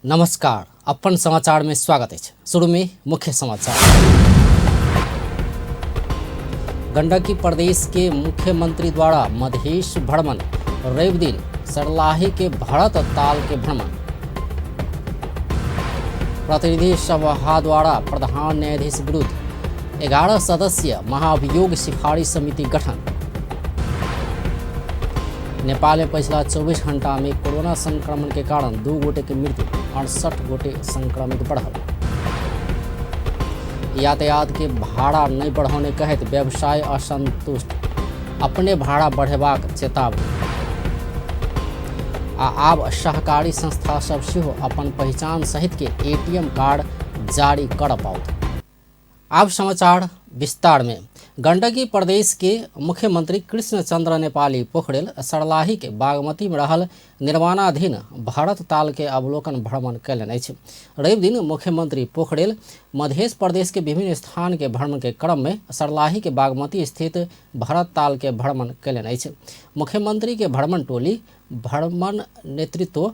नमस्कार, अपन समाचार में स्वागत अछि। शुरू में मुख्य समाचार। गंडकी प्रदेश के मुख्यमंत्री द्वारा मधेश भ्रमण, रवि दिन सरलाही के भरत ताल के भ्रमण। प्रतिनिधि सभा द्वारा प्रधान न्यायाधीश विरुद्ध 11 सदस्यीय महाअभियोग सिफारिश समिति गठन। नेपाल में पिछला 24 घंटा में कोरोना संक्रमण के कारण 2 गोटे के मृत्यु, 68 गोटे संक्रमित बढ़ल। यातायात के भाड़ा नहीं बढ़ौने कहैत व्यवसाय असंतुष्ट, अपने भाड़ा बढ़ेबाक चेतावनी। आ आब सहकारी संस्था सब सेहो अपन पहिचान सहित के एटीएम कार्ड जारी कर पाओत। आब समाचार विस्तार में। गंडकी प्रदेश के मुख्यमंत्री कृष्णचंद्र नेपाली पोखरेल सरलाही के बागमती में रहल निर्माणाधीन भरत ताल के अवलोकन भ्रमण कयलनि अछि। रवि दिन मुख्यमंत्री पोखरेल मध्य प्रदेश के विभिन्न स्थान के भ्रमण के क्रम में सरलाही के बागमती स्थित भरत ताल के भ्रमण कयलनि अछि। मुख्यमंत्री के भ्रमण टोली भ्रमण नेतृत्व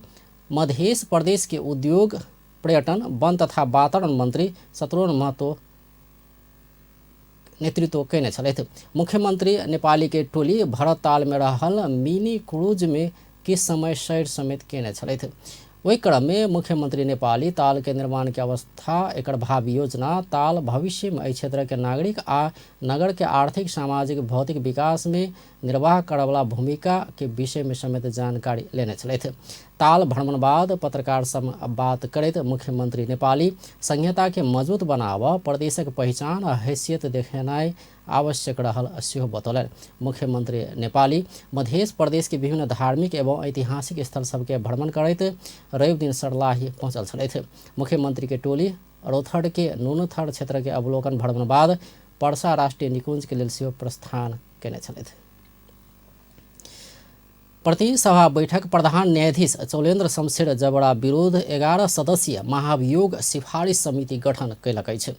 मध्य प्रदेश के उद्योग, पर्यटन, वन तथा वातावरण मंत्री शत्रुघ्न महतो नेतृत्व कयने छलथि। मुख्यमंत्री नेपाली के टोली भरत ताल में रहल मिनी क्रूज में किछु समय सैर समेत कयने छलथि। ओहि क्रम में मुख्यमंत्री नेपाली ताल के निर्माण के अवस्था, एकर भावी योजना, ताल भविष्य में एहि क्षेत्र के नागरिक आ नगर के आर्थिक, सामाजिक, भौतिक विकास में निर्वाह करवला भूमिका के विषय में समेत जानकारी लेने छलथि। ताल भ्रमण बाद पत्रकार संग बात करैत मुख्यमंत्री नेपाली संहिता के मजबूत बनाव, प्रदेशक पहिचान आ हैसियत देखेनाइ आवश्यक रहल सेहो बतौलनि। मुख्यमंत्री नेपाली मध्य प्रदेश के विभिन्न धार्मिक एवं ऐतिहासिक स्थल सबके भ्रमण करैत रवि दिन सरलाही पहुँचल छलथि। मुख्यमंत्री के टोली रौथड़ के नुनथर क्षेत्र के अवलोकन भ्रमण बाद परसा राष्ट्रीय निकुंज के लेल सेहो प्रस्थान कयने छलथि। प्रतिनिधि सभा बैठक प्रधान न्यायाधीश चौलेन्द्र शमशेर जबरा विरुद्ध 11 सदस्यीय महाभियोग सिफारिश समिति गठन कयलक अछि।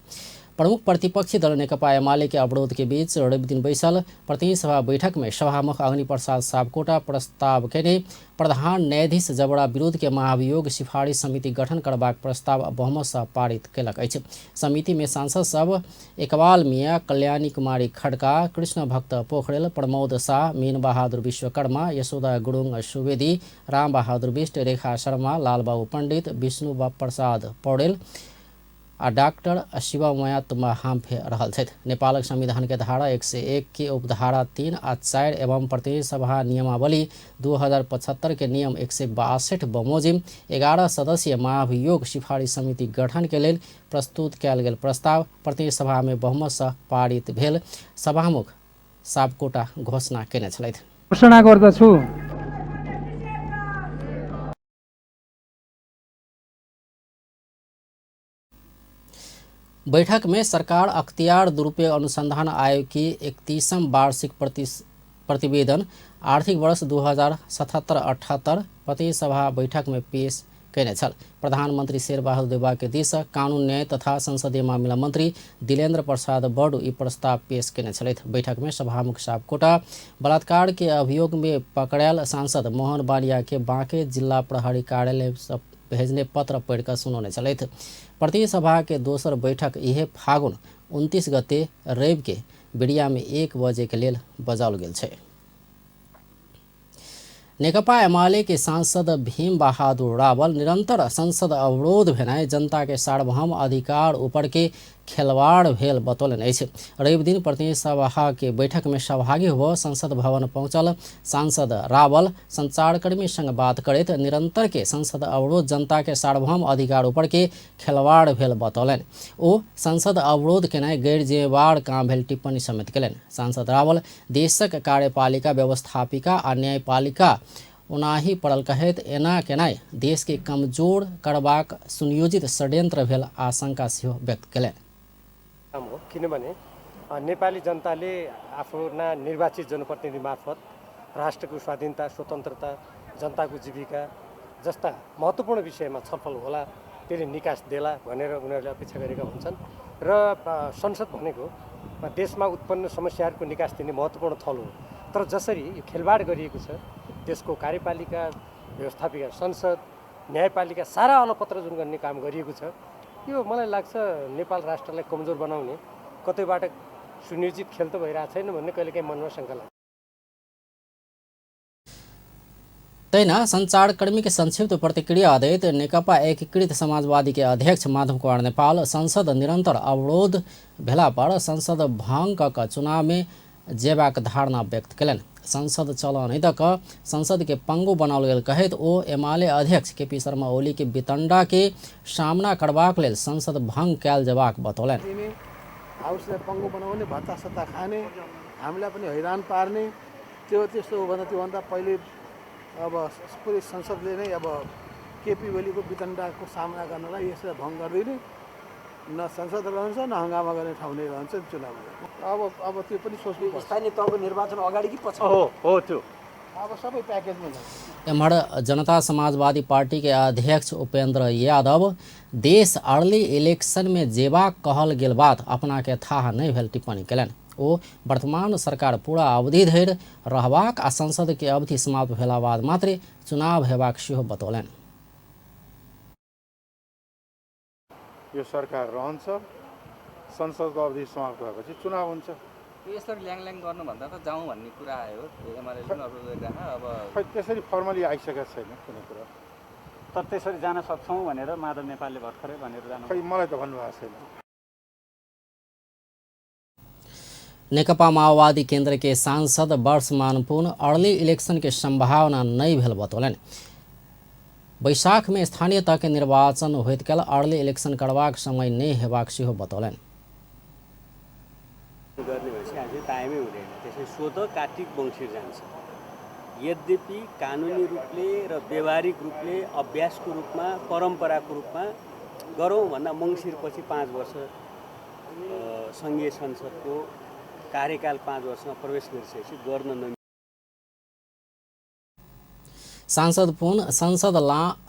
प्रमुख प्रतिपक्षी दल नेकपा एमाले के अवरोध के बीच रवि दिन बैसल प्रतिनिधि सभा बैठक में सभामुख अग्नि प्रसाद सापकोटा प्रस्ताव कयने प्रधान न्यायाधीश जबरा विरुद्ध के महाभियोग सिफारिश समिति गठन करबाक प्रस्ताव बहुमत सँ पारित कयलक अछि। समिति में सांसद सब इकबाल मियाँ, कल्याणी कुमारी खड़का, कृष्ण भक्त पोखरेल, प्रमोद शाह, मीन बहादुर विश्वकर्मा, यशोदा गुरुङ सुवेदी, राम बहादुर बिष्ट, रेखा शर्मा, लालबाबू पंडित, विष्णु प्रसाद पौडेल आ डॉक्टर शिवमया तुम्बा हाम्फे रहल छथि। नेपालक संविधान के धारा 101 के उपधारा 3 आ 4 एवं प्रतिनिधि सभा नियमावली 2075 के नियम 162 बमोजिम 11 सदस्यीय महाभियोग सिफारिश समिति गठन के लेल प्रस्तुत कयल गेल प्रस्ताव प्रतिनिधि सभा में बहुमत सँ पारित भेल सभामुख सापकोटा घोषणा कयने छलथि। घोषणा गर्दछु। बैठक में सरकार अख्तियार दुरुपयोग अनुसंधान आयोग की 31वां वार्षिक प्रतिवेदन आर्थिक वर्ष 2077-78 प्रतिनिधि सभा बैठक में पेश कयने छल। प्रधानमंत्री शेरबहादुर देउवा के दिस कानून न्याय तथा संसदीय मामिला मंत्री दिलेन्द्र प्रसाद बडू ई प्रस्ताव पेश कयने छलथि। बैठक में सभामुख सापकोटा बलात्कार के अभियोग में पकड़ायल सांसद मोहन बानिया के बांके जिला प्रहरी कार्यालय से भेजने पत्र पढ़ि कऽ सुनौने छलथि। प्रतिनिधि सभा के दोसर बैठक इहे फागुन 29 गते रवि के बिरिया में 1 बजे के लेल बजाओल गेल छै। नेकपा एमाले के सांसद भीम बहादुर रावल निरंतर संसद अवरोध भेनाइ जनता के सार्वभौम अधिकार ऊपर के खेलवाड़ भेल बतौलनि अछि। रवि दिन प्रतिनिधि सभा के बैठक में सहभागी हुआ संसद भवन पहुंचल सांसद रावल संचारकर्मी संग बात करैत निरंतर के संसद अवरोध जनता के सार्वभौम अधिकार ऊपर के खेलवाड़ भेल बतौलनि। ओ संसद अवरोध केनाइ गैर जिम्मेवार काम भेल टिप्पणी समेत केलनि। सांसद रावल देशक कार्यपालिका, व्यवस्थापिका आ न्यायपालिका ओनाही पड़ल कहैत एना केनाइ देश के कमजोर करबाक सुनियोजित षड्यंत्र भेल आशंका सेहो व्यक्त केलनि। काम हो, किनभने नेपाली जनताले आफ्ना निर्वाचित जनप्रतिनिधि मार्फत राष्ट्रको स्वाधीनता, स्वतन्त्रता, जनताको जीविका जस्ता महत्त्वपूर्ण विषयमा छलफल होला, त्यसले निकास देला भनेर उनीहरूले अपेक्षा गरेका हुन्छन् र संसद भनेको देशमा उत्पन्न समस्याहरूको निकास दिने महत्त्वपूर्ण थलो हो। तर जसरी यो खेलवाड गरिएको छ, देशको कार्यपालिका, व्यवस्थापिका संसद न्यायपालिका सारा अलपत्र जुन गर्ने काम गरिएको छ, यो मलाई लाग्छ नेपाल राष्ट्रलाई कमजोर बनाउने कतैबाट सुनियोजित खेल त भइरहेको छैन भन्ने कहिलेकाहीँ मनमा शङ्का लाग्छ। तहिना संचारकर्मी के संक्षिप्त प्रतिक्रिया दैत नेकपा एकीकृत समाजवादी के अध्यक्ष माधव कुमार नेपाल संसद निरंतर अवरोध भेला पर संसद भंग क चुनाव में जेबाक धारणा व्यक्त केलनि। संसद चल नहि दऽ कऽ संसद के पंगु बनाओल गेल कहैत ओ एमाले अध्यक्ष केपी शर्मा ओली के वितंडा के सामना करबाक लेल संसद भंग कयल जेबाक बतौलनि। हाउसलाई पंगु बनाउने, भत्ता सत्ता खाने, हामीलाई पनि हैरान पार्ने, त्यो त्यस्तो भन्दा त्योभन्दा पहिले अब पुरै संसदले नै अब केपी ओलीको वितण्डाको सामना गर्नलाई यसलाई भङ्ग गरिदिने, न संसद रहन्छ न हङ्गामा गर्ने ठाउँ नै रहन्छ चुनाव। अब अब त्यो पनि सोच्नु पर्छ। स्थानीय तहको निर्वाचन अगाडि कि पछि? हो हो, त्यो अब सबै प्याकेजमा जान्छ। एम्हर जनता समाजवादी पार्टी के अध्यक्ष उपेंद्र यादव देश अर्ली इलेक्शन में जेबाक कहल गेल बात अपना के थाह नहि भेल टिप्पणी केलनि। ओ वर्तमान सरकार पूरा अवधि धरि रहबाक आ संसद के अवधि समाप्त भेला बाद मात्रे चुनाव हेबाक सेहो बतौलनि। यो सरकार रहन्छ, संसदको अवधि समाप्त भएपछि चुनाव हुन्छ। यसरी ल्याङ गर्नुभन्दा त जाउँ भन्ने कुरा आयो, एमाले पनि अवरोध गरिराख। अब खै त्यसरी फर्मली आइसकेको छैन कुनै कुरा, तर त्यसरी जान सक्छौँ भनेर माधव नेपालले भर्खरै भनेर जानु खै मलाई त भन्नुभएको छैन। नेकपा माओवादी केंद्र के सांसद वर्षमान पुन अर्ली इलेक्शन के संभावना नहीं भेल बतौलनि। बैसाख में स्थानीय तह के निर्वाचन होइत काल अर्ली इलेक्शन करबाक समय नहि हेबाक सेहो बतौलनि। गर्ने भनेपछि आज टाइमै हुँदैन, त्यसै स्वत कार्तिक मङ्सिर जान्छ। यद्यपि कानुनी रूपले र व्यवहारिक रूपले अभ्यासको रूपमा परम्पराको रूपमा गरौँ भन्दा मङ्सिरपछि 5 वर्ष सङ्घीय संसदको कार्यकाल 5 वर्षमा प्रवेश गरिसकेपछि गर्न नमिल्ने। सांसद पुन संसद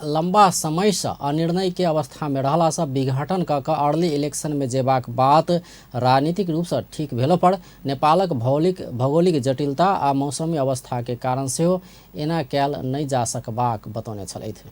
लंबा समय से अनिर्णय के अवस्था में रहला से विघटन क अर्ली इलेक्शन में जेबाक बात राजनीतिक रूप से ठीक भेलो पर नेपालक भौगोलिक जटिलता आ मौसमी अवस्था के कारण सेहो एना कयल नहि जा सकबाक बतौने छलथि।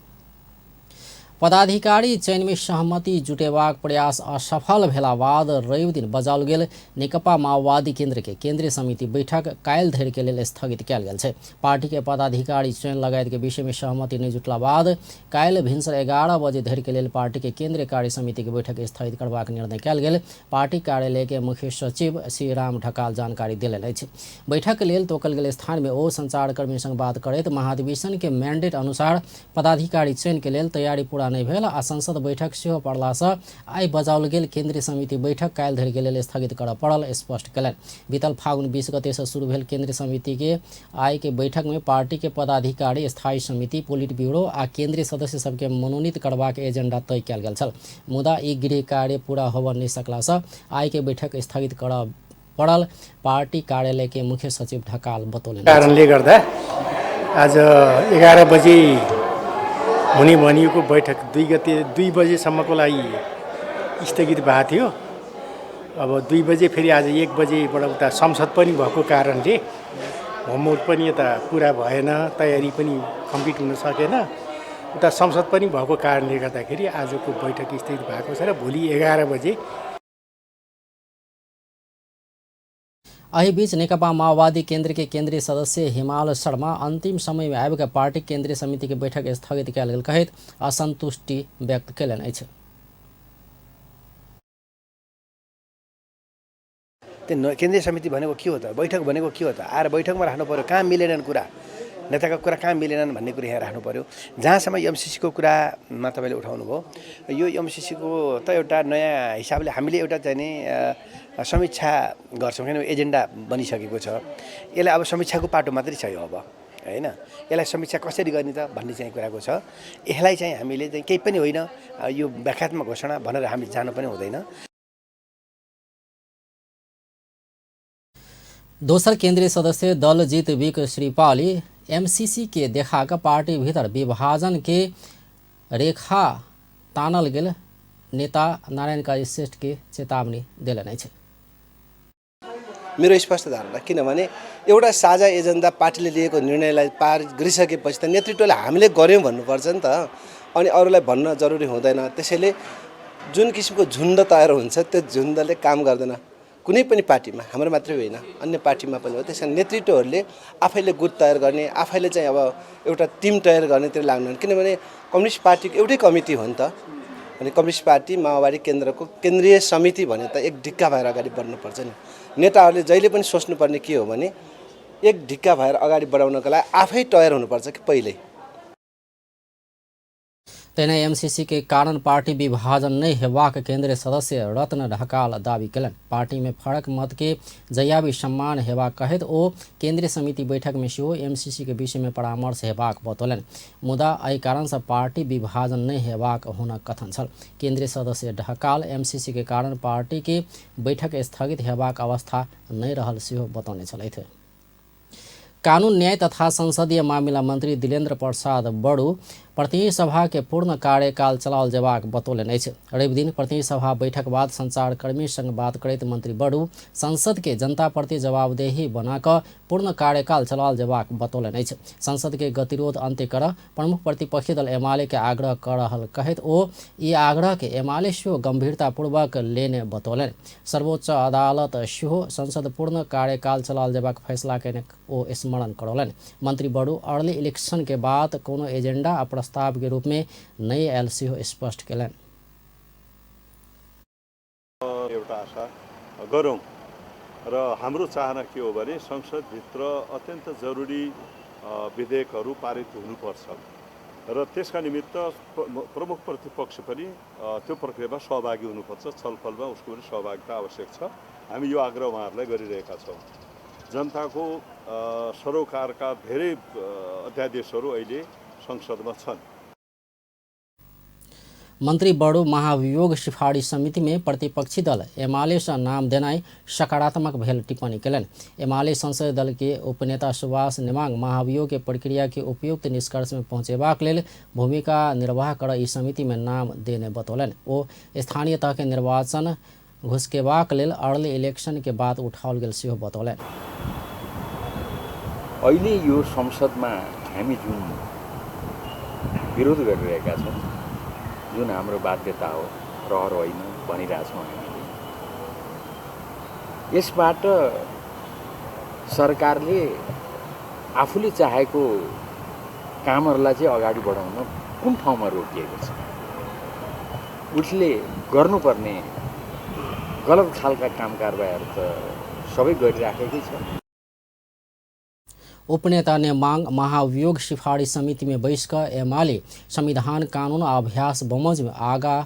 पदाधिकारी चयन में सहमति जुटेबाक प्रयास असफल भेला बाद रवि दिन बजाओल गेल नेकपा माओवादी केंद्र के केंद्रीय समिति बैठक काल्हि धरि के लेल स्थगित कयल गेल छै। पार्टी के पदाधिकारी चयन लगायत के विषय में सहमति नहि जुटला बाद काल्हि भिनसर 11 बजे धरि के लेल पार्टी के केंद्रीय कार्य समिति के बैठक स्थगित करबाक निर्णय कयल गेल। पार्टी कार्यालय के मुख्य सचिव श्रीराम ढकाल जानकारी देलनि अछि। बैठक लेल तोकल गेल स्थान में ओ संचारकर्मी संग बात करैत महाधिवेशन के मैंडेट अनुसार पदाधिकारी चयन के लेल तैयारी पूरा नहि भेल आ संसद बैठक सेहो पड़लासँ आइ बजाओल गेल केंद्रीय समिति बैठक काल्हि धरि के लेल स्थगित करय पड़ल स्पष्ट कयलनि। बीतल फागुन 20 गते से शुरू भेल केंद्रीय समिति के आइ के बैठक में पार्टी के पदाधिकारी, स्थायी समिति, पोलिट ब्यूरो आ केंद्रीय सदस्य सबके मनोनीत करबाक एजेंडा तय कयल गेल छल। मुदा ई गृह कार्य पूरा होबय नहि सकलासँ आइ के बैठक स्थगित करय पड़ल पार्टी कार्यालय के मुख्य सचिव ढकाल बतौलनि। कारणले गर्दा आज 11 बजे हुने भनिएको बैठक 2 गते 2 बजेसम्मको लागि स्थगित भएको थियो। अब 2 बजे फेरि आज 1 बजेबाट उता संसद पनि भएको कारणले होमवर्क पनि यता पुरा भएन, तयारी पनि कम्प्लिट हुन सकेन। उता संसद पनि भएको कारणले गर्दाखेरि आजको बैठक स्थगित भएको छ र भोलि 11 बजे। एहि बीच नेकपा माओवादी केंद्र के केंद्रीय सदस्य हिमाल शर्मा अंतिम समय में आबि कऽ पार्टी केंद्रीय समिति के बैठक स्थगित कयल गेल कहैत असंतुष्टि व्यक्त कयलनि अछि। त्यो केन्द्रीय समिति भनेको के हो त, बैठक भनेको के हो त, आएर बैठकमा राख्नु पर्यो। कहाँ मिलेनन् कुरा, नेताको कुरा कहाँ मिलेनन् भन्ने कुरा यहाँ राख्नु पर्यो। जहाँसम्म एमसिसीको कुरामा तपाईँले उठाउनु भयो, यो एमसिसीको त एउटा नयाँ हिसाबले हामीले एउटा चाहिँ नि समीक्षा गर्छौँ, किनभने एजेन्डा बनिसकेको छ। यसलाई अब समीक्षाको पाटो मात्रै छ यो अब, होइन? यसलाई समीक्षा कसरी गर्ने त भन्ने चाहिँ कुराको छ। यसलाई चाहिँ हामीले चाहिँ केही पनि होइन, यो व्याख्यात्मक घोषणा भनेर हामी जानु पनि हुँदैन। दोसर केंद्रीय सदस्य दलजीत विक श्रीपाली एमसीसी के देखा कऽ पार्टी भीतर विभाजन के रेखा तानल गेल नेता नारायण काजी श्रेष्ठ के चेतावनी देलनि अछि। मेरो स्पष्ट धारणा, किनभने एउटा साझा एजेन्डा पार्टीले लिएको निर्णयलाई पार गरिसकेपछि त नेतृत्वले हामीले गऱ्यौँ भन्नुपर्छ नि त। अनि अरूलाई भन्न जरुरी हुँदैन। त्यसैले जुन किसिमको झुन्ड तयार हुन्छ त्यो झुन्डले काम गर्दैन, कुनै पनि पार्टीमा, हाम्रो मात्रै होइन अन्य पार्टीमा पनि हो। त्यस कारण नेतृत्वहरूले आफैले गुट तयार गर्ने, आफैले चाहिँ अब एउटा टिम तयार गर्नेतिर लाग्नु, किनभने कम्युनिस्ट पार्टीको एउटै कमिटी हो नि त। अनि कम्युनिस्ट पार्टी माओवादी केन्द्रको केन्द्रीय समिति भने त एक ढिक्का भएर अगाडि बढ्नुपर्छ नि। नेताहरूले जहिले पनि सोच्नुपर्ने के हो भने एक ढिक्का भएर अगाडि बढाउनको लागि आफै तयार हुनुपर्छ कि पहिल्यै। तहिना एमसीसी के कारण पार्टी विभाजन नहीं हेबाक केंद्रीय सदस्य रत्न ढकाल दावी केलनि। पार्टी में फरक मत के जहिया भी सम्मान हेबाक कहैत ओ केंद्रीय समिति बैठक में सेहो एमसीसी के विषय में परामर्श हेबाक बतौलनि। मुदा एहि कारण से पार्टी विभाजन नहीं हेबाक हुनक कथन छल। केंद्रीय सदस्य ढकाल एमसीसी के कारण पार्टी के बैठक स्थगित हेबाक अवस्था नहीं रहल सेहो बतौने छलथि। कानून न्याय तथा संसदीय मामिला मंत्री दिलेन्द्र प्रसाद बड़ू प्रतिनिधि सभा के पूर्ण कार्यकाल चलाओल जेबाक बतौलनि अछि। रविदिन प्रतिनिधि सभा बैठक बाद संचारकर्मी संग बात करैत मंत्री बड़ू संसद के जनता प्रति जवाबदेही बनाकऽ पूर्ण कार्यकाल चलाओल जेबाक बतौलनि अछि। संसद के गतिरोध अंत्य कर प्रमुख प्रतिपक्षी दल एमाले के आग्रह कर रहल कहैत ओ ई आग्रह के एमाले सेहो गंभीरतापूर्वक लेने बतौलनि। सर्वोच्च अदालत सेहो संसद पूर्ण कार्यकाल चलाओल जेबाक फैसला केने ओ स्मरण करौलनि। मंत्री बड़ू अर्ली इलेक्शन के बाद कोनो एजेंडा आ प्रस्ताव के रूप में नहीं आयल सेहो स्पष्ट केलनि। एउटा आशा गरौँ र हाम्रो चाहना के हो भने संसदभित्र अत्यन्त जरुरी विधेयकहरू पारित हुनुपर्छ र त्यसका निमित्त प्रमुख प्रतिपक्ष पनि त्यो प्रक्रियामा सहभागी हुनुपर्छ, छलफलमा उसको पनि सहभागिता आवश्यक छ। हामी यो आग्रह उहाँहरूलाई गरिरहेका छौँ। जनताको सरोकारका धेरै अध्यादेशहरू अहिले संसदमा छन्। मंत्री बड़ू महाभियोग सिफारिश समिति में प्रतिपक्षी दल एमाले से नाम देनाइ सकारात्मक भेल टिप्पणी केलनि। एमाले संसदीय दल के उपनेता सुभाष नेमांग महाभियोग के प्रक्रिया के उपयुक्त निष्कर्ष में पहुंचेबाक लेल भूमिका निर्वाह कर ई समिति में नाम देने बतौलनि। ओ स्थानीय तह के निर्वाचन घुसकेबाक लेल अर्ली इलेक्शन के बात उठाओल गेल सेहो बतौलनि। अहिले यो संसदमा हामी जुन विरोध गरिरहेका छौँ, जुन हाम्रो बाध्यता हो, रहर होइन भनिरहेछौँ हामीले, यसबाट सरकारले आफूले चाहेको कामहरूलाई चाहिँ अगाडि बढाउन कुन ठाउँमा रोकिएको छ? उसले गर्नुपर्ने गलत खालका काम कारबाहीहरू त सबै गरिराखेकै छ। उपनेता ने मांग महाभियोग सिफारिश समिति में बैसकर एमाले संविधान कानून अभ्यास बमोजिम आगा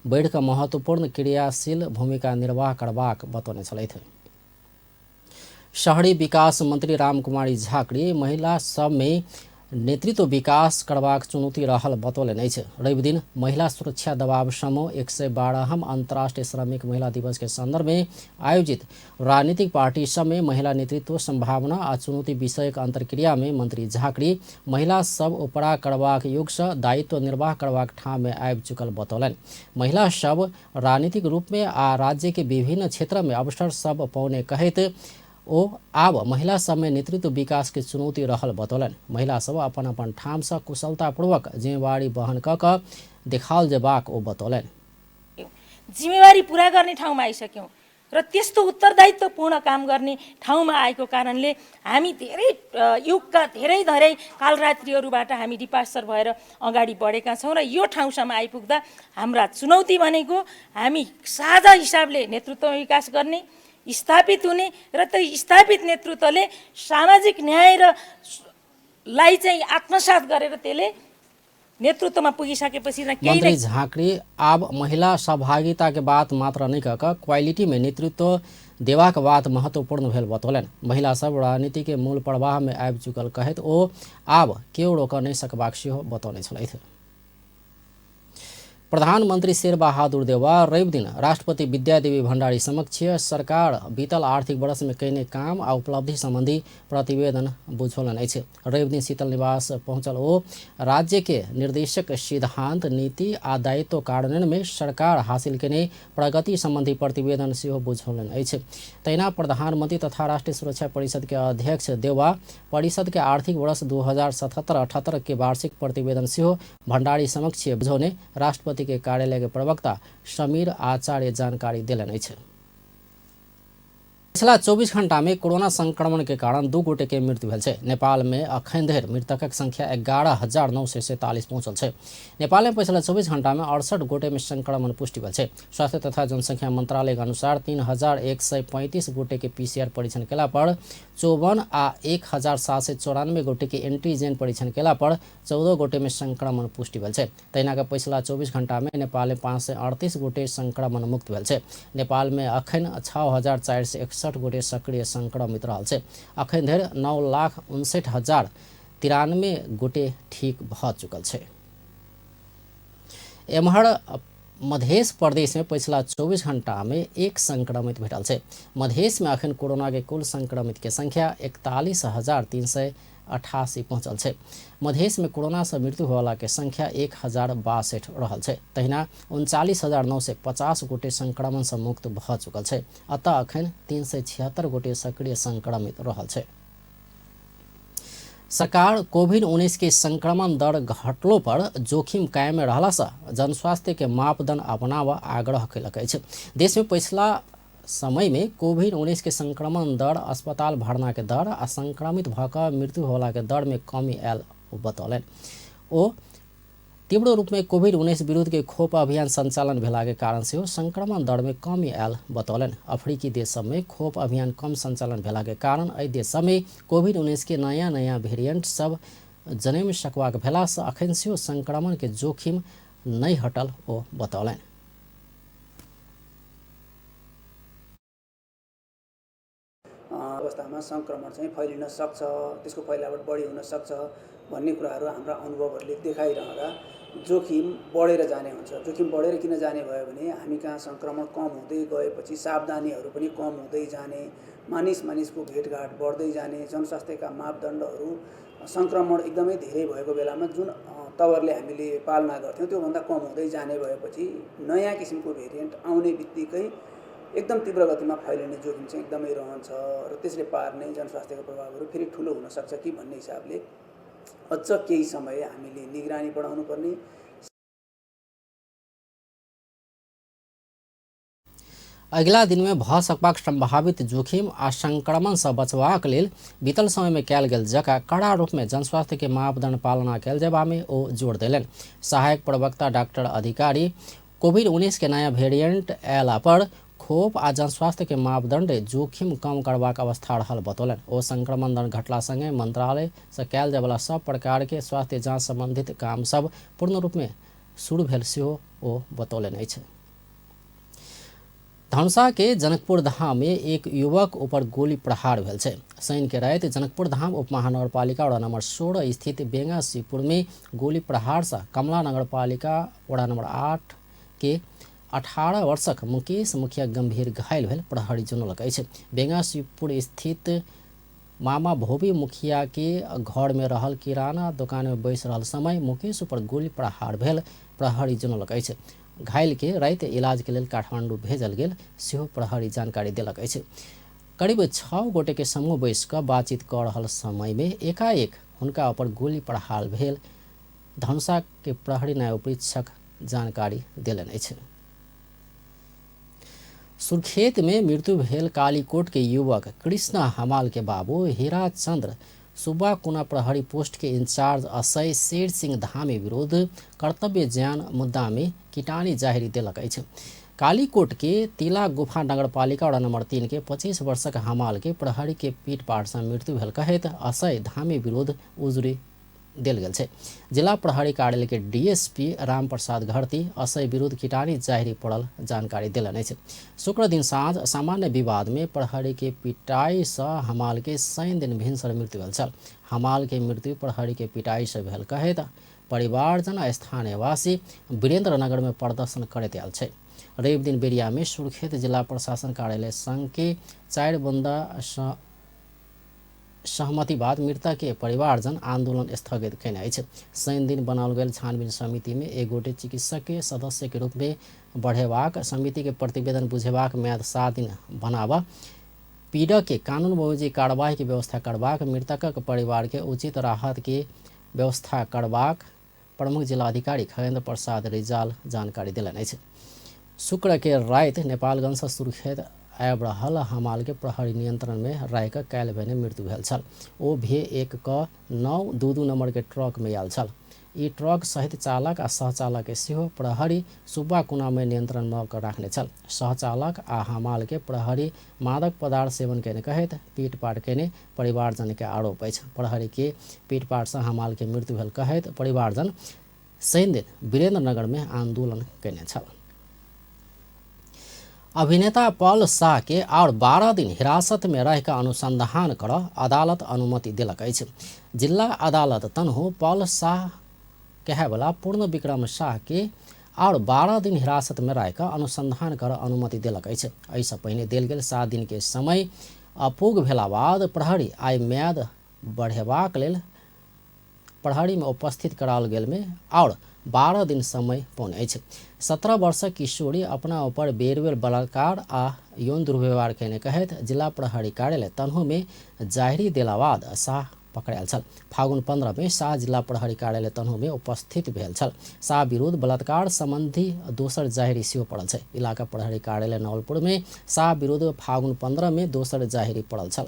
बढ़िकऽ महत्वपूर्ण क्रियाशील भूमिका निर्वाह करबाक बतौने छलथि। शहरी विकास मंत्री रामकुमारी झाँक्री महिला सब में नेतृत्व विकास करबाक चुनौती रहल बतौलनि अछि। रविदिन महिला सुरक्षा दबाव समूह 112वां अंतर्राष्ट्रीय श्रमिक महिला दिवस के संदर्भ में आयोजित राजनीतिक पार्टी सब में महिला नेतृत्व संभावना आ चुनौती विषयक अंतर्क्रिया में मंत्री झाँक्री महिला सब उपरा करबाक युग से दायित्व निर्वाह करबाक ठाम में आबि चुकल बतौलनि। महिला सब राजनीतिक रूप में आ राज्य के विभिन्न क्षेत्र में अवसर सब पौने कहैत ओ आब महिला सब में नेतृत्व विकास के चुनौती रहल बतौलनि। महिला सब अपन अपन ठाम से कुशलतापूर्वक जिम्मेवारी वहन कऽ कऽ देखाओल जेबाक ओ बतौलनि। जिम्मेवारी पूरा गर्ने ठाउँमा आइसक्यौँ र त्यस्तो उत्तरदायित्वपूर्ण काम गर्ने ठाउँमा आएको कारणले हामी धेरै युगका धेरै धेरै कालरात्रिहरूबाट हामी डिपार्चर भएर अगाडि बढेका छौँ र यो ठाउँसम्म आइपुग्दा हाम्रा चुनौती भनेको हामी साझा हिसाबले नेतृत्व विकास गर्ने, स्थापित हुने र त्यो स्थापित नेतृत्वले सामाजिक न्याय र लाई चाहिँ आत्मसात गरेर त्यसले नेतृत्वमा पुगिसकेपछि न केही। मंत्री झाँक्री आब महिला सहभागिता के बात मात्र नहीं कऽ कऽ क्वालिटी में नेतृत्व देबाक बात महत्वपूर्ण भेल बतौलनि। महिला सब राजनीति के मूल प्रवाह में आबि चुकल कहैत ओ आब केओ रोकऽ नहि सकबाक सेहो बतौने छलथि। प्रधानमन्त्री शेरबहादुर देउवा रवि दिन राष्ट्रपति विद्यादेवी भण्डारी समक्ष सरकार बीतल आर्थिक वर्षमे कयने काम आ उपलब्धि सम्बन्धी प्रतिवेदन बुझौलनि अछि। रवि दिन शीतल निवास पहुँचल ओ राज्य के निर्देशक सिद्धान्त, नीति आ दायित्व कार्यान्वयनमे सरकार हासिल केने प्रगति सम्बन्धी प्रतिवेदन सेहो बुझौलनि अछि। तहिना प्रधानमन्त्री तथा राष्ट्रिय सुरक्षा परिषद के अध्यक्ष देउवा परिषद के आर्थिक वर्ष 2077-78 के वार्षिक प्रतिवेदन सेहो भण्डारी समक्ष बुझौने राष्ट्रपति के कार्यालय के प्रवक्ता समीर आचार्य जानकारी देलनि अछि। पिछला 24 घंटा में कोरोना संक्रमण के कारण 2 गोटे के मृत्यु भेल छै। नेपाल में अखन धरि मृतकक संख्या 11,947 पहुंचल छै। नेपाल में पिछला 24 घंटा में 68 गोटे में संक्रमण पुष्टि भेल छै। स्वास्थ्य तथा जनसंख्या मंत्रालय के अनुसार 3,135 गोटे के पीसीआर परीक्षण केला पर 54 आ 1,794 गोटे के एंटीजन परीक्षण केला पर 14 गोटे में संक्रमण पुष्टि भेल छै। तहिना के पिछला 24 घंटा में नेपाल में 538 गोटे संक्रमण मुक्त भेल छै। नेपाल में अखन 6,461 गोटे सक्रिय संक्रमित रहल छै। अखन धरि 9,59,093 गोटे ठीक भ चुकल छै। एम्हर मधेश प्रदेश में पिछला 24 घंटा में 1 संक्रमित भेटल छै। मधेश में अखन कोरोना के कुल संक्रमित के संख्या 41,388 पहुंचल छै। मधेश में कोरोना से मृत्यु होवाला के संख्या 1,062 रहल छै। तहिना 39,950 गोटे संक्रमण से मुक्त भ चुकल छै। अतः अखन 376 गोटे सक्रिय संक्रमित रहल छै। सरकार कोविड-19 के संक्रमण दर घटलो पर जोखिम कायम रहला से जनस्वास्थ्य के मापदंड अपनाव आग्रह कयलक अछि। देश में पिछला समय में कोविड-19 के संक्रमण दर, अस्पताल भर्ना के दर आ संक्रमित भ क मृत्यु होला के दर में कमी आयल बतौलनि। ओ तीव्र रूप में कोविड-19 विरुद्ध के खोप अभियान संचालन भेला के कारण सेहो संक्रमण दर में कमी आयल बतौलनि। अफ्रीकी देश सब में खोप अभियान कम संचालन भेला के कारण एहि देश सब में कोविड-19 के नया नया वेरिएंट सब जन्म सकबाक भेला से अखन सेहो संक्रमण के जोखिम नहि हटल ओ बतौलनि। अवस्थामा संक्रमण चाहिँ फैलिन सक्छ, त्यसको फैलावट बढी हुन सक्छ भन्ने कुराहरू हाम्रा अनुभवहरूले देखाइरहँदा जोखिम बढेर जाने हुन्छ। जोखिम बढेर किन जाने भयो भने हामी कहाँ संक्रमण कम हुँदै गएपछि सावधानीहरू पनि कम हुँदै जाने, मानिस मानिसको भेटघाट बढ्दै जाने, जनस्वास्थ्यका मापदण्डहरू संक्रमण एकदमै धेरै भएको बेलामा जुन तवरले हामीले पालना गर्थ्यौँ त्योभन्दा कम हुँदै जाने भएपछि नयाँ किसिमको भेरिएन्ट आउने बित्तिकै एकदम तीव्र गतिमा फैलिने जोखिम चाहिँ एकदमै रहन्छ र त्यसले पार्ने जनस्वास्थ्यको प्रभावहरू फेरि ठुलो हुनसक्छ कि भन्ने हिसाबले अझ केही समय हामीले निगरानी बढाउनु पर्ने। अगिला दिन में भ सकबाक संभावित जोखिम आ संक्रमण से बचबाक लेल बीतल समय में कयल गेल जकाँ कड़ा रूप में जनस्वास्थ्य के मापदंड पालना कयल जेबा में ओ जोर देलनि। सहायक प्रवक्ता डॉक्टर अधिकारी कोविड-19 के नया वेरिएंट अयला पर खोप आ जनस्वास्थ्य के मापदंड जोखिम कम करबाक अवस्था रहल बतौलनि। ओ संक्रमण दर घटला संगे मंत्रालय से कयल जायवला सब प्रकार के स्वास्थ्य जाँच संबंधित काम सब पूर्ण रूप में शुरू भेल सेहो ओ बतौलनि अछि। धनुषा के जनकपुर धाम में एक युवक ऊपर गोली प्रहार भेल छै। शनि के राति जनकपुर धाम उपमहानगरपालिका वडा नंबर 16 स्थित बेंगा शिवपुर में गोली प्रहार से कमला नगरपालिका वडा नंबर 8 के 18 वर्षक मुकेश मुखिया गंभीर घायल भेल प्रहरी जनौलक अछि। बेंगा शिवपुर स्थित मामा भोबी मुखिया के घर में रहल किराना दुकान में बैस रहल समय मुकेश ऊपर गोली प्रहार भेल प्रहरी जनौलक अछि। घायल के राति इलाज के लेल काठमांडू भेजल गेल सेहो प्रहरी जानकारी देलक अछि। करीब 6 गोटे के समूह बैस कऽ बातचीत कऽ रहल समय में एकाएक हुनका ऊपर गोली प्रहार भेल धनुषा के प्रहरी नायब उपरीक्षक जानकारी देलनि अछि। सुर्खेत में मृत्यु भेल कालीकोट के युवक कृष्ण हमाल के बाबू हीरा चंद्र सुब्बा कुना प्रहरी पोस्ट के इंचार्ज असय शेर सिंह धामी विरुद्ध कर्तव्य ज्ञान मुद्दा में किटानी जाहिरी देलक अछि। कालीकोट के तिला गुफा नगरपालिका वडा नंबर 3 के 25 वर्षक हमाल के प्रहरी के पीट पाट से मृत्यु भेल कहैत असय धामी विरुद्ध उजुरी देल गेल छै। जिला प्रहरी कार्यालय के डीएसपी राम प्रसाद घरती असय विरुद्ध किटानी जाहिरी पड़ल जानकारी देलनि अछि। शुक्र दिन साँझ सामान्य विवाद में प्रहरी के पिटाई से हमाल के शनि दिन भिनसर मृत्यु भेल छल। हमाल के मृत्यु प्रहरी के पिटाई से भेल कहैत परिवारजन आ स्थानीयवासी वीरेन्द्रनगर में प्रदर्शन करैत आयल छै। रवि दिन बेरिया में सुर्खेत जिला प्रशासन कार्यालय संघ के 4 बुंदा सहमति बाद मृतक के परिवारजन आंदोलन स्थगित कयने अछि। शनि दिन बनाओल गेल छानबीन समिति में एक गोटे चिकित्सक के सदस्य के रूप में बढ़ेबाक, समिति के प्रतिवेदन बुझेबाक म्याद 7 दिन बनाबा, पीड़क के कानून बमोजिम कार्रवाई के व्यवस्था करबाक, मृतकक परिवार के उचित राहत के व्यवस्था करबाक प्रमुख जिलाधिकारी खगेन्द्र प्रसाद रिजाल जानकारी देलनि अछि। शुक्र के राति नेपालगंज से सुर्खेत आबि रहल हमाल के प्रहरी नियंत्रण में राखि कऽ काल्हि भेने मृत्यु भेल छल। ओ भे 1 क 922 नंबर के ट्रक में आयल छल। ई ट्रक सहित चालक आ सहचालक के सेहो प्रहरी सुब्बा कुना में नियंत्रण में कऽ राखने छल। सहचालक आ हमाल के प्रहरी मादक पदार्थ सेवन केने कहैत पीटपाट केने परिवारजन के आरोप अछि। प्रहरी के पीटपाट से हमाल के मृत्यु भेल कहैत परिवारजन शनि दिन वीरेन्द्रनगर में आंदोलन केने छल। अभिनेता पल शाह के और 12 दिन हिरासत में रह के अनुसंधान कर अदालत अनुमति देलक अछि। जिला अदालत तनहु पल शाह कहेवाला पूर्ण विक्रम शाह के और 12 दिन हिरासत में रह के अनुसंधान कर अनुमति देलक अछि। एहिसँ पहिने देल गेल 7 दिन के समय अपूग भेला बाद प्रहरी आइ म्याद बढ़ेबाक लेल प्रहरी में उपस्थित कराओल गेल में और 12 दिन समय पौने अछि। 17 वर्षक किशोरी अपना ऊपर बेर बेर बलात्कार आ यौन दुर्व्यवहार केने कहैत जिला प्रहरी कार्यालय तनहु में जाहिरी देला बाद शाह पकड़ायल छल। फागुन 15 में शाह जिला प्रहरी कार्यालय तनहु में उपस्थित भेल छल। शाह विरुद्ध बलात्कार संबंधी दोसर जाहिरी सेहो पड़ल छै। इलाका प्रहरी कार्यालय नवलपुर में शाह विरुद्ध फागुन 15 में दोसर जाहिरी पड़ल छल।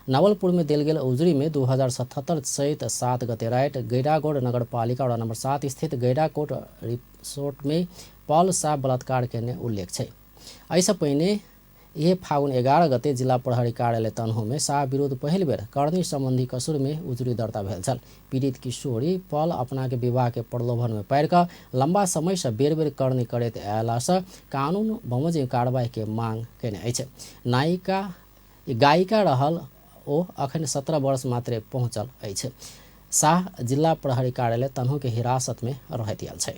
नवलपुर में देल गेल उजुरी में 2077 चैत 7 गते राति गैरागोड़ नगरपालिका वडा नंबर 7 स्थित गैराकोट रिसोर्ट में पल शाह बलात्कार केने उल्लेख छै। एहिसँ पहिने यह फागुन 11 गते जिला प्रहरी कार्यालय तनहु में शाह विरुद्ध पहिल बेर करनी संबंधी कसुर में उजुरी दर्ता भेल छल। पीड़ित किशोरी पल अपना के विवाह के प्रलोभन में पारि कऽ लंबा समय से बेर बेर करनी करैत अयला से कानून बमोजिम कार्रवाई के मांग केने अछि। गायिका रहल ओ अखन 17 वर्ष मात्रे पहुँचल अछि। शाह जिला प्रहरी कार्यालय तनहु के हिरासत में रहैत आयल छै।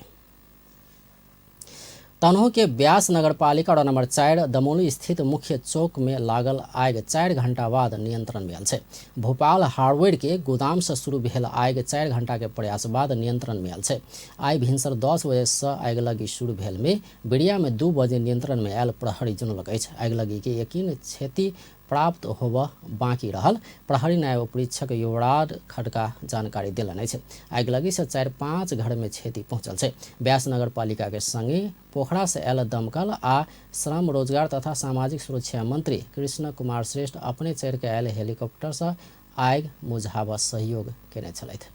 तनहु के ब्यास नगरपालिका वडा नंबर 4 दमोली स्थित मुख्य चौक में लागल आगि 4 घंटा बाद नियंत्रण में आयल छै। भोपाल हार्डवेयर के गोदाम से शुरू भेल आगि 4 घंटा के प्रयास बाद नियंत्रण में आयल छै। आइ भिनसर 10 बजे से आगिलगी शुरू भेल में बिरिया में 2 बजे नियंत्रण में आयल प्रहरी जनौलक अछि। आगिलगी के यकीन क्षति प्राप्त होब बाँकी रहल प्रहरी नायब उपरीक्षक युवराज खड्का जानकारी देलनि अछि। आगिलगी से 4-5 घर में क्षति पहुँचल छै। ब्यास नगरपालिका के संगे पोखरा से आयल दमकल आ श्रम रोजगार तथा सामाजिक सुरक्षा मंत्री कृष्ण कुमार श्रेष्ठ अपने चढ़ि के आयल हेलीकॉप्टर से आगि बुझाबऽ सहयोग केने छलथि।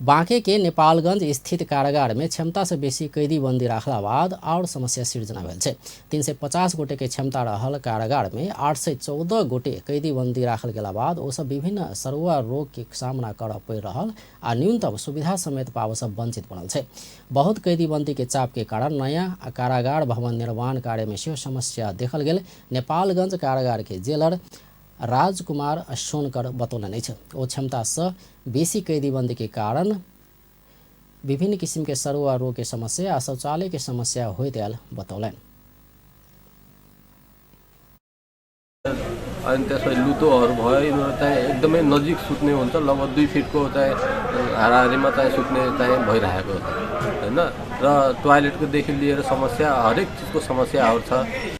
बांके के नेपालगंज स्थित कारागार में क्षमता से बेसी कैदी बंदी राखला बाद और समस्या सिर्जना भेल छै। 350 गोटे के क्षमता रहल कारागार में 814 गोटे कैदी बंदी राखल गेला बाद ओ सब विभिन्न सरुआ रोग के सामना करऽ पड़ि रहल आ न्यूनतम सुविधा समेत पाबऽ से वंचित बनल छै। बहुत कैदी बंदी के चाप के कारण नया कारागार भवन निर्माण कार्य में सेहो समस्या देखल गेल नेपालगंज कारागार के जेलर राजकुमार सोनकर बतौलनि अछि। ओ क्षमता से बेसी कैदीबंदी के कारण विभिन्न किसिम के सरुआ रोग के समस्या आ शौचालय के समस्या होइत आयल बतौलनि। अनि त्यसपछि लुतोहरू भयो, यिनीहरू चाहिँ एकदमै नजिक सुत्ने हुन्छ, लगभग 2 फिटको चाहिँ हाराहारीमा चाहिँ सुत्ने चाहिँ भइरहेको छ हैन। र टोयलेटकोदेखि लिएर समस्या, हरेक चिजको समस्याहरू छ।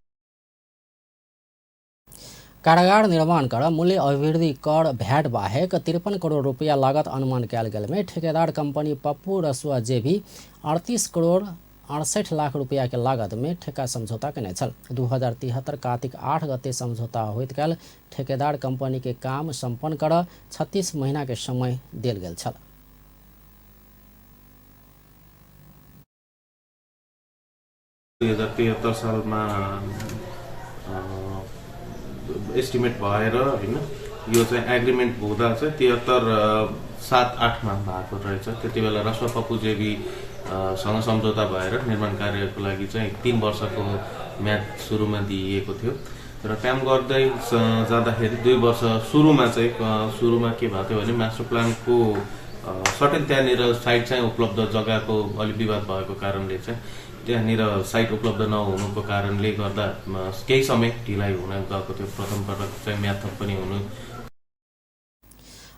कारागार निर्माण कर मूल्य अभिवृद्धि कर भ्याट बाहेक 53 करोड़ रुपया लागत अनुमान कयल गेल में ठेकेदार कंपनी पप्पू रसुआ जे भी 38 करोड़ 68 लाख रुपया के लागत में ठेका समझौता केने छल। 2073 कार्तिक 8 गते समझौता होइत काल ठेकेदार कंपनी के काम संपन्न कर 36 महीना के समय देल गेल छल। 2073 सालमा एस्टिमेट भएर हैन यो चाहिँ एग्रीमेन्ट हुँदा चाहिँ 73 7 8 मा भएको रहेछ। त्यति बेला रसुवा पप्पू जेबी सँग सम्झौता भएर निर्माण कार्यको लागि चाहिँ 3 वर्षको म्याद सुरुमा दिइएको थियो र काम गर्दै जाँदाखेरि 2 वर्ष सुरुमा चाहिँ सुरुमा के भएको थियो भने मास्टर प्लानको सर्टेन त्यहाँनिर साइट चाहिँ उपलब्ध जग्गाको अलिक विवाद भएको कारणले चाहिँ त्यहाँनिर साइट उपलब्ध नहुनुको कारणले गर्दा केही समय ढिलाइ हुन गएको थियो। प्रथम पटक चाहिँ म्याद थप पनि हुनु।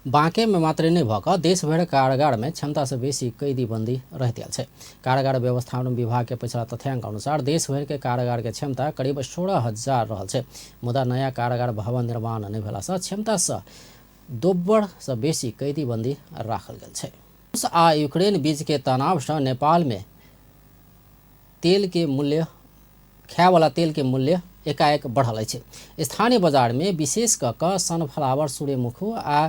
बांके में मात्रै नै भक देशभर कारागार में क्षमता से बेसी कैदी बंदी रहते आयल छै। कारागार व्यवस्थापन विभाग के पिछला तथ्यांक अनुसार देशभर के कारागार के क्षमता करीब 16,000 रहल छै। मुदा नया कारागार भवन निर्माण नहि भेला से क्षमता से दोब्बर से बेसी कैदी बंदी राखल गेल छै। रूस आ यूक्रेन बीच के तनाव से नेपाल में तेल के मूल्य, खायवाला तेल के मूल्य एकाएक बढ़ल अछि। स्थानीय बाजार में विशेष क क सनफ्लावर, सूर्यमुखी आ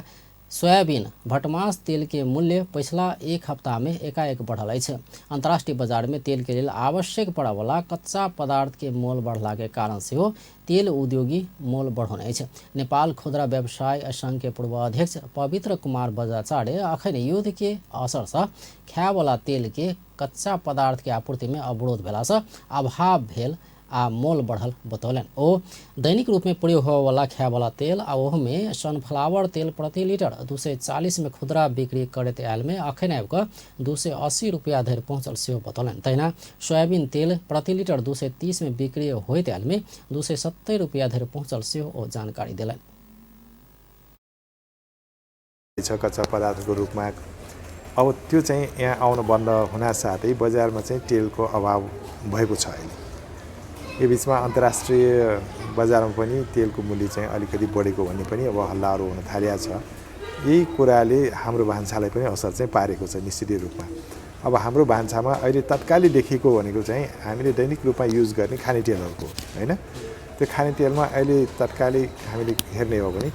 सोयाबीन भटमास तेल के मूल्य पिछला एक हफ्ता में एकाएक बढ़ल अछि। अंतर्राष्ट्रीय बाजार में तेल के लेल आवश्यक पड़यवला कच्चा पदार्थ के मोल बढ़ला के कारण सेहो तेल उद्योगी मोल बढ़ौने अछि। नेपाल खुदरा व्यवसाय संघ के पूर्व अध्यक्ष पवित्र कुमार बजाचार्य अखन युद्ध के असर से खायवला तेल के कच्चा पदार्थ के आपूर्ति में अवरोध भेला से अभाव भेल आ मोल बढ़ल बतौलनि। ओ दैनिक रूप में प्रयोग होवला खायवला तेल आ ओहमे सनफ्लावर तेल प्रति लीटर 240 में खुदरा बिक्री करैत आयल में अखन आबि कऽ 280 रुपया धरि पहुँचल सेहो बतौलनि। तहिना सोयाबीन तेल प्रति लीटर 230 में बिक्री होइत आयल में 270 रुपया धरि पहुँचल सेहो ओ जानकारी देलनि। कच्चा पदार्थको रूपमा अब त्यो चाहिँ यहाँ आउन बन्द हुनासाथै बजारमा चाहिँ तेलको अभाव भएको छ अहिले। यो बिचमा अन्तर्राष्ट्रिय बजारमा पनि तेलको मूल्य चाहिँ अलिकति बढेको भन्ने पनि अब हल्लाहरू हुन थालेको छ। यही कुराले हाम्रो भान्सालाई पनि असर चाहिँ पारेको छ निश्चित रूपमा। अब हाम्रो भान्सामा अहिले तत्कालै देखिएको भनेको चाहिँ हामीले दैनिक रूपमा युज गर्ने खाने तेलहरूको होइन, त्यो खाने तेलमा अहिले तत्कालै हामीले हेर्ने हो भने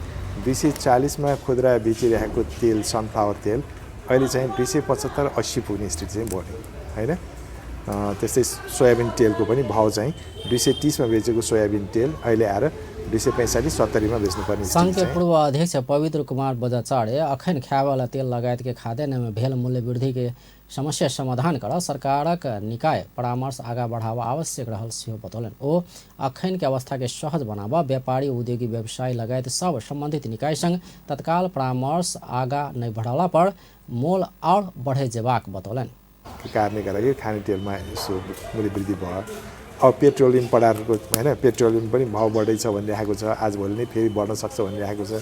240मा खुद्रा बेचिरहेको तेल सनफ्लावर तेल अहिले चाहिँ 275-80 पुग्ने स्थिति चाहिँ बन्यो होइन। त्यस्तै सोयाबिन तेलको पनि भाउ चाहिँ 230मा बेचेको सोयाबिन तेल अहिले आएर 245-70मा बेच्नुपर्ने। संघ के पूर्व अध्यक्ष पवित्र कुमार बजाचार्य अखन खायवाला तेल लगायत के खाद्यान्न में भेल मूल्य वृद्धि के समस्या समाधान कर सरकारक निकाय परामर्श आगा बढ़ावा आवश्यक रहल सेहो बतौलनि। ओ अखन के अवस्था के सहज बनावा व्यापारी, उद्योगी, व्यवसायी लगायत सब संबंधित निकाय संग तत्काल परामर्श आगा नहीं बढ़ाला पर मोल और बढ़े जेबाक बतौलनि। कारणले गर्दाखेरि खाने तेलमा यसो मूल्य वृद्धि भयो। अब पेट्रोलियम पदार्थको होइन, पेट्रोलियम पनि भाउ बढ्दैछ भनिरहेको छ, आजभोलि नै फेरि बढ्न सक्छ भनिरहेको छ।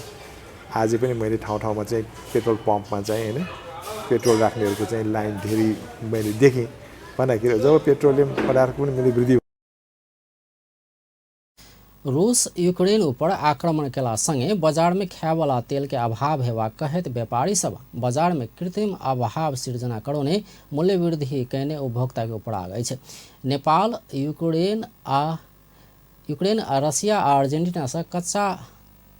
आज पनि मैले ठाउँ ठाउँमा चाहिँ पेट्रोल पम्पमा चाहिँ होइन पेट्रोल राख्नेहरूको चाहिँ लाइन धेरै मैले देखेँ। भन्दाखेरि जब पेट्रोलियम पदार्थको पनि मूल्य वृद्धि। रूस यूक्रेन ऊपर आक्रमण केला संगे बाजार में खायवाला तेल के अभाव हेबाक कहैत व्यापारी सब बाजार में कृत्रिम अभाव सृजना करौने मूल्य वृद्धि कयने उपभोक्ता के ऊपर आग अछि। नेपाल यूक्रेन आ रसिया आ अर्जेंटीना से कच्चा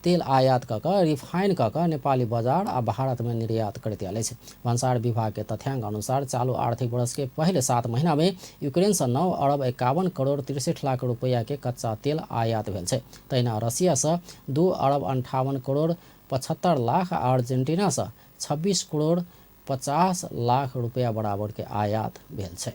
तेल आयात कऽ कऽ रिफाइन कऽ कऽ नेपाली बाजार आ भारत में निर्यात करैत आयल अछि। भन्सार विभाग के तथ्यांक अनुसार चालू आर्थिक वर्ष के पहले 7 महीना में यूक्रेन से 9 अरब 51 करोड़ 63 लाख रुपया के कच्चा तेल आयात भेल छै। तहिना रसिया से 2 अरब 58 करोड़ 75 लाख आ अर्जेंटीना से 26 करोड़ 50 लाख रुपया बराबर के आयात भेल छै।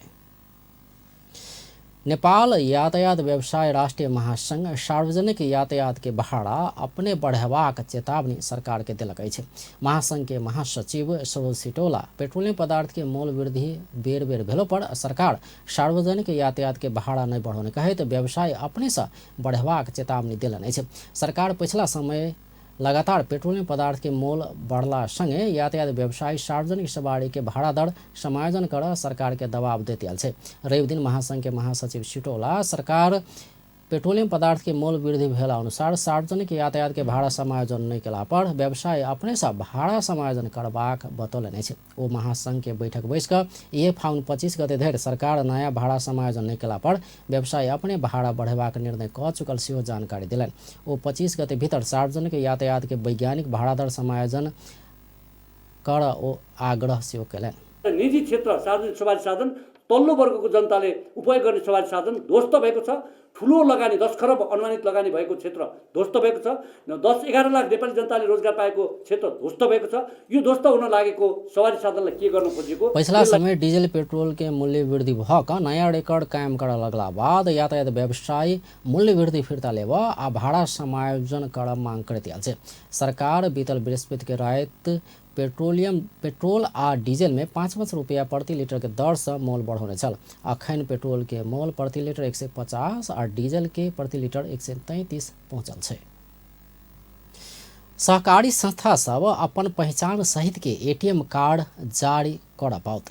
नेपाल यातायात व्यवसाय राष्ट्रिय महासंघ सार्वजनिक यातायात के भाड़ा अपने बढ़ेबाक चेतावनी सरकार के देलक अछि। महासंघ के महासचिव सरोज सिटोला पेट्रोलियम पदार्थ के मोल वृद्धि बेर बेर भेलो पर सरकार सार्वजनिक यातायात के भाड़ा नहीं बढ़ौने कहैत व्यवसाय अपने से बढ़ेबाक चेतावनी देलनि अछि। सरकार पिछला समय लगातार पेट्रोलियम पदार्थ के मोल बढ़ला संगे यातायात व्यवसायी सार्वजनिक सवारी के भाड़ा दर समायोजन कर सरकार के दबाव दैत आयल छै। रवि दिन महासंघ के महासचिव सिटोला सरकार पेट्रोलियम पदार्थ के मोल वृद्धि भेला अनुसार सार्वजनिक यातायात के भाड़ा समायोजन नहि केला पर व्यवसाय अपने से भाड़ा समायोजन करबाक बतौलनि अछि। ओ महासंघ के बैठक बैस कऽ इहे फागुन 25 गते धरि सरकार नया भाड़ा समायोजन नहि केला पर व्यवसाय अपने भाड़ा बढ़ेबाक निर्णय कऽ चुकल सेहो जानकारी देलनि। ओ 25 गते भीतर सार्वजनिक यातायात के वैज्ञानिक भाड़ा दर समायोजन कर ओ आग्रह सेहो केलनि। निजी क्षेत्र सार्वजनिक सवारी साधन तल्लो वर्गको जनताले उपयोग गर्ने सवारी साधन ध्वस्त भएको छ। ठुलो लगानी 10 खरब अनुमानित लगानी भएको क्षेत्र ध्वस्त भएको छ। 10-11 लाख नेपाली जनताले रोजगार पाएको क्षेत्र ध्वस्त भएको छ। यो ध्वस्त हुन लागेको सवारी साधनलाई के गर्न खोजिएको? पछिला समय डीजल पेट्रोल के मूल्य वृद्धि भ क नयाँ रिकॉर्ड कायम कर लगला बाद यातायात व्यवसायी मूल्य वृद्धि फिर्ता लेब आ भाड़ा समायोजन कर मांग करैत आयल छै। सरकार बीतल बृहस्पति के राति पेट्रोल आ डीजल में 5-5 रुपया प्रति लीटर के दर से मोल बढ़ौने छल। अखन पेट्रोल के मोल प्रति लीटर 150 आ डीजल के प्रति लीटर 133 पहुंचल छै। सहकारी संस्था सब अपन पहचान सहित के एटीएम कार्ड जारी कर पाओत।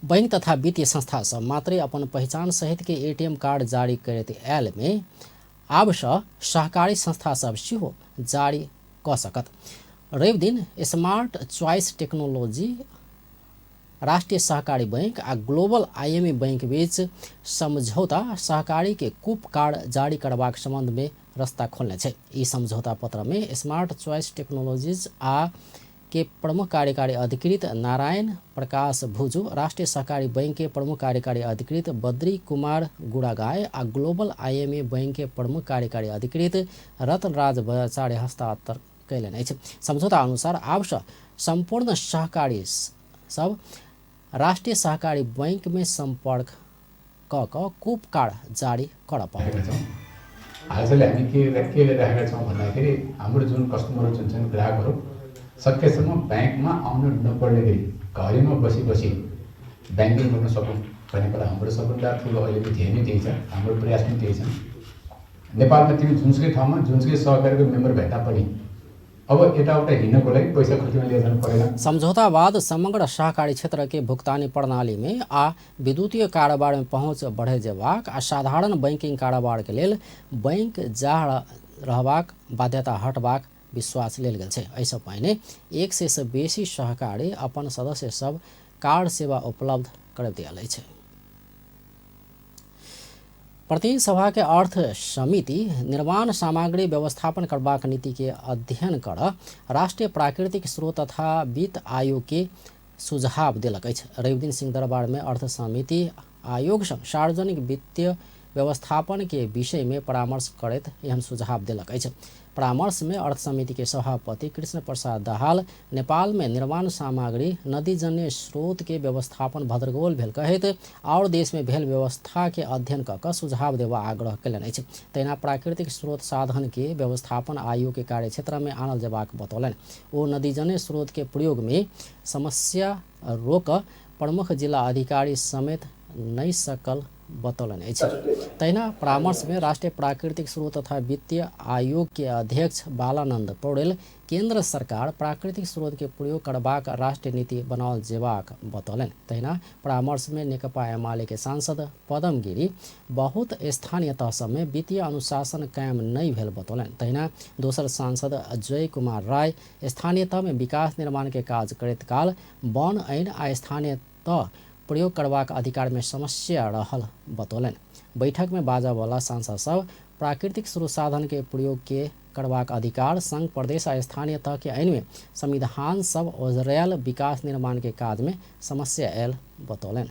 बैंक तथा वित्तीय संस्था सब मात्रे अपन पहचान सहित के एटीएम कार्ड जारी करैत आयल में आब सँ सहकारी संस्था सब सेहो जारी क सकत। रवि दिन स्मार्ट च्वाइस टेक्नोलॉजी राष्ट्रीय सहकारी बैंक आ ग्लोबल आईएमई बैंक बीच समझौता सहकारी के कूप कार्ड जारी करबाक संबंध में रास्ता खोलने छै। ई समझौता पत्र में स्मार्ट च्वाइस टेक्नोलॉजीज आ के प्रमुख कार्यकारी अधिकृत नारायण प्रकाश भुजू, राष्ट्रीय सहकारी बैंक के प्रमुख कार्यकारी अधिकृत बद्री कुमार गुड़ागाय आ ग्लोबल आईएमई बैंक के प्रमुख कार्यकारी अधिकृत रतनराज आचार्य हस्ताक्षर कयलनि अछि। समझौता अनुसार आब सँ सम्पूर्ण सहकारी सब राष्ट्रीय सहकारी बैंक में संपर्क क कूप कार्ड जारी कर पाउँछ। हालसालै हामी के गरिरहेका छौँ भन्दाखेरि हाम्रो जुन कस्टमरहरू जुन छन् ग्राहकहरू सकेसम्म ब्याङ्कमा आउनु नपर्ने गरी घरैमा बसी बसी ब्याङ्किङ गर्न सकौँ भन्ने कुरा हाम्रो सबभन्दा ठुलो अहिलेको ध्येय नै त्यही छ, हाम्रो प्रयास पनि त्यही छ। नेपालमा तिमी जुनसुकै ठाउँमा जुनसुकै सहकारीको मेम्बर भेट्दा पनि अब यताउता हिँड्नको लागि पैसा खर्चमा लिएर जानु परेन। समझौता बाद समग्र सहकारी क्षेत्र के भुगतानी प्रणाली में आ विद्युतीय कारोबार में पहुंच बढ़े जेबाक आ साधारण बैंकिंग कारोबार के लेल बैंक जा रहबाक बाध्यता हटबाक विश्वास लेल गेल छै। एहिसँ पहिने 100 से बेसी सहकारी अपन सदस्य सब कार्ड सेवा उपलब्ध करबि देल अछि। प्रतिनिधि सभा के अर्थ समिति निर्माण सामग्री व्यवस्थापन करबाक नीति के अध्ययन कर राष्ट्रीय प्राकृतिक स्रोत तथा वित्त आयोग के सुझाव देलक अछि। रविदिन सिंहदरबार में अर्थ समिति आयोग संग सार्वजनिक वित्तीय व्यवस्थापन के विषय में परामर्श करैत एहन सुझाव देलक अछि। परामर्श में अर्थ समिति के सभापति कृष्ण प्रसाद दाहाल नेपाल में निर्माण सामग्री नदीजन्य स्रोत के व्यवस्थापन भद्रगोल भेल कहैत और देश में भेल व्यवस्था के अध्ययन क सुझाव देवा आग्रह कयलनि अछि। तहिना प्राकृतिक स्रोत साधन के व्यवस्थापन आयोग के कार्यक्षेत्र में आनल जेबाक बतौलनि। ओ नदीजन्य स्रोत के प्रयोग में समस्या रोक प्रमुख जिला अधिकारी समेत नहि सकल बतौलनि अछि। तहिना परामर्श में राष्ट्रीय प्राकृतिक स्रोत तथा वित्तीय आयोग के अध्यक्ष बालानंद पौडेल केंद्र सरकार प्राकृतिक स्रोत के प्रयोग करबाक राष्ट्रीय नीति बनाओल जेबाक बतौलनि। तहिना परामर्श में नेकपा एमाले के सांसद पदम गिरी बहुत स्थानीय तह सब में वित्तीय अनुशासन कायम नहि भेल बतौलनि। तहिना दोसर सांसद अजय कुमार राय स्थानीय तह में विकास निर्माण के काज करैत काल वन ऐन आ स्थानीय तह प्रयोग करबाक अधिकार में समस्या रहल बतौलनि। बैठक में बाजऽवला सांसद सब प्राकृतिक स्रोत साधन के प्रयोग के करबाक अधिकार संघ प्रदेश आ स्थानीय तह के ऐन में संविधान सब ओझरायल विकास निर्माण के काज में समस्या आयल बतौलनि।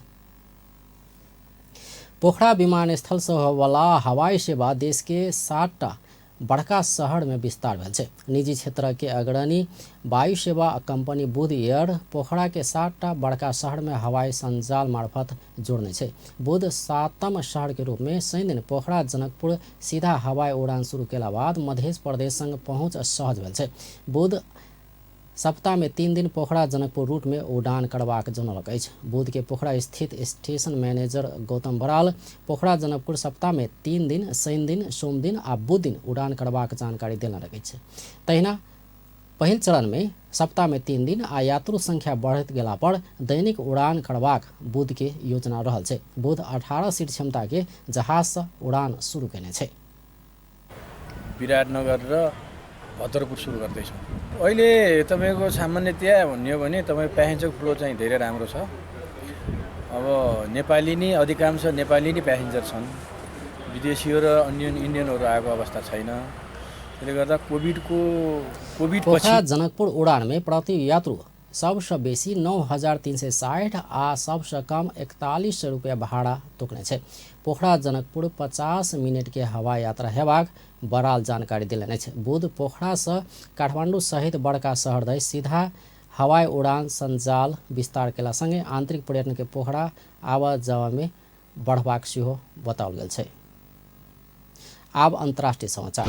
पोखरा विमानस्थल से होबयवला हवाई सेवा देश के 7टा बड़का शहर में विस्तार भेल छै। निजी क्षेत्र के अग्रणी वायु सेवा कंपनी बुध एयर पोखरा के 7टा बड़का शहर में हवाई संजाल मार्फत जोड़ने छै। बुध 7म शहर के रूप में शनि दिन पोखरा जनकपुर सीधा हवाई उड़ान शुरू केला बाद मध्य प्रदेश संग पहुंच सहज भेल छै। बुध सप्ताह में 3 दिन पोखरा जनकपुर रूट में उड़ान करबाक जनौलक अछि। बुध के पोखरा स्थित स्टेशन मैनेजर गौतम बराल पोखरा जनकपुर सप्ताह में 3 दिन शनि दिन सोम दिन आ बुध दिन उड़ान करबाक जानकारी देलक अछि। तहिना पहिल चरण में सप्ताह में 3 दिन आ यात्रु संख्या बढ़ैत गेला पर दैनिक उड़ान करबाक बुध के योजना रहल छै। बुध 18 सीट क्षमता के जहाज से उड़ान शुरू केने छै। विराटनगर र भद्रपुर सुरु गर्दैछौँ। अहिले तपाईँको सामान्यतया भन्ने हो भने तपाईँ प्यासेन्जर फ्लो चाहिँ धेरै राम्रो छ। अब नेपाली नै अधिकांश नेपाली नै प्यासेन्जर छन्, विदेशीहरू र अन्य इन्डियनहरू आएको अवस्था छैन। त्यसले गर्दा कोभिड पोखरा जनकपुर उड़ान में प्रति यात्रु सबसँ बेसी 9,360 आ सबसँ कम 41 रुपया भाड़ा तोकने छै। पोखरा जनकपुर 50 मिनट के हवाई यात्रा हेबाक बराल जानकारी देलनि अछि। बुध पोखरा से काठमांडू सहित बड़का शहर धरि सीधा हवाई उड़ान सञ्जाल विस्तार केला संगे आंतरिक पर्यटन के पोखरा आवा जावा में बढ़बाक सेहो बताओल गेल छै। आब अंतर्राष्ट्रीय समाचार।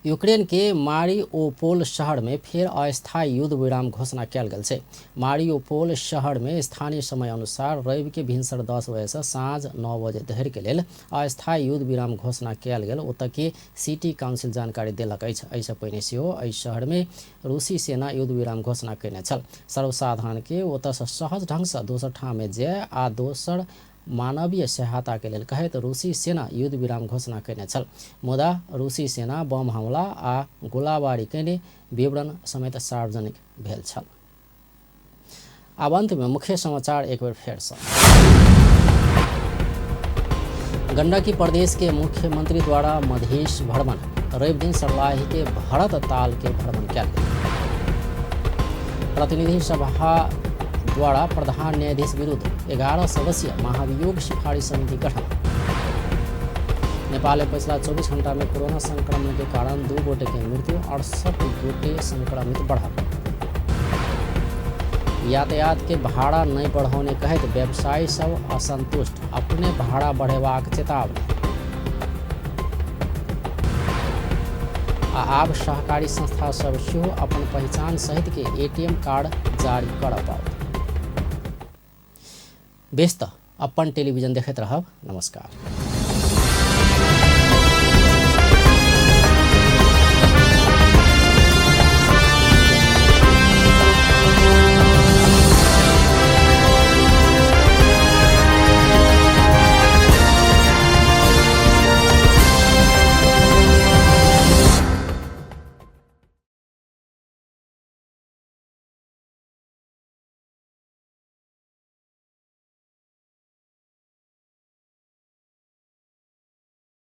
यूक्रेन के मारियोपोल शहर में फेर अस्थायी युद्ध विराम घोषणा कयल गेल छै। मारियोपोल शहर में स्थानीय समय अनुसार रवि के भिनसर 10 बजे से साँझ 9 बजे धरि के लेल अस्थायी युद्ध विराम घोषणा कयल गेल ओतऽ के सिटी काउंसिल जानकारी देलक अछि। एहिसँ पहिने सेहो एहि शहर में रूसी सेना युद्ध विराम घोषणा कयने छल। सर्वसाधारण के ओतऽ सहज ढंग से दोसर ठाम में जाय आ दोसर मानवीय सहायता के लेल कहैत रूसी सेना युद्ध विराम घोषणा कयने छल। मुदा रूसी सेना बम हमला आ गोलाबारी कयने विवरण समेत सार्वजनिक भेल छल। आब अंत में मुख्य समाचार एक बेर फेर से। गंडकी प्रदेश के मुख्यमंत्री द्वारा मधेश भ्रमण, रवि दिन सर्लाही के भरत ताल के भ्रमण कयल गेल। प्रतिनिधि सभा द्वारा प्रधान न्यायाधीश विरुद्ध 11 सदस्यीय महाभियोग सिफारिश समिति गठन। नेपाल में पिछला 24 घंटा में कोरोना संक्रमण के कारण 2 गोटे के मृत्यु, 68 गोटे संक्रमित बढ़ल। यातायात के भाड़ा नहीं बढ़ौने कहैत व्यवसायी सब असंतुष्ट, अपने भाड़ा बढ़ेबाक चेतावनी। आ आब सहकारी संस्था सब सेहो अपन पहचान सहित के एटीएम कार्ड जारी कर पाओत। बेस त अपन टेलीविजन देखैत रहब। नमस्कार।